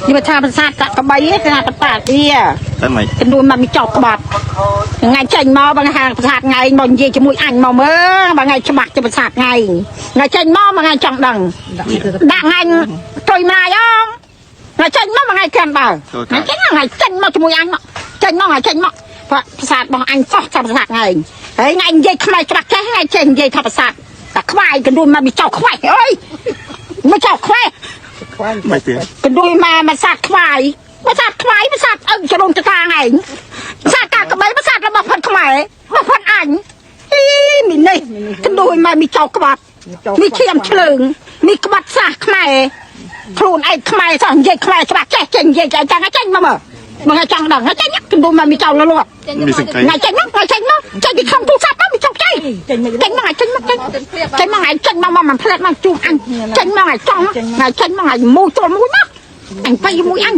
នេះបើថាប្រាសាទកាក់ក្បីគេថាប្រាសាទវា តែមិន ចំនួនមកមានចោតក្បត់ថ្ងៃចេញមកបងហាប្រាសាទថ្ងៃមកនិយាយជាមួយអញមកមើលបងថ្ងៃច្បាស់ជាប្រាសាទថ្ងៃថ្ងៃចេញមកបងថ្ងៃចង់ដឹងដាក់ថ្ងៃត្រុយម្លាយអងថ្ងៃចេញមកបងថ្ងៃកាន់បើថ្ងៃចេញថ្ងៃចេញមកជាមួយអញមកចេញមកថ្ងៃចេញមកប្រាសាទរបស់អញសោះថាប្រាសាទថ្ងៃហើយថ្ងៃនិយាយខ្មែរច្បាស់ចេះថ្ងៃចេញនិយាយថាប្រាសាទតែខ្វាយកណ្ដួលមកមានចោលខ្វេះអើយមកចោលខ្វេះ មិនទៀត កណ្ដួយមកមកសាទខ្វាយមកសាទខ្វាយមកសាទឪចរុងចតាងឯងសាទកាក្បីមកសាទរបស់ផិតខ្មែររបស់ផិតអញអីមីនេះកណ្ដួយមកមីចោក្បាត់មីឈាមឆ្លើងមីក្បាត់សាសខ្មែរខ្លួនឯងខ្មែរសោះនិយាយខ្មែរច្បាស់ចេះចេញនិយាយចេះចាំចេញមកមើលមកចង់ដឹងចេញកណ្ដួយមកមីចោលលត់ មានសង្កេត ថ្ងៃចេញមកថ្ងៃចេញមកចេញពីក្នុងទូរស័ព្ទមកមីចោចេញ ចេញមក ចេញមកចេញមកចេញចេញមកឯងចេញមកមកមិនផ្លែតមកជួបអញចេញមកឯងចង់ថ្ងៃចេញមកឯងមួយទល់មួយមកអញទៅមួយអញ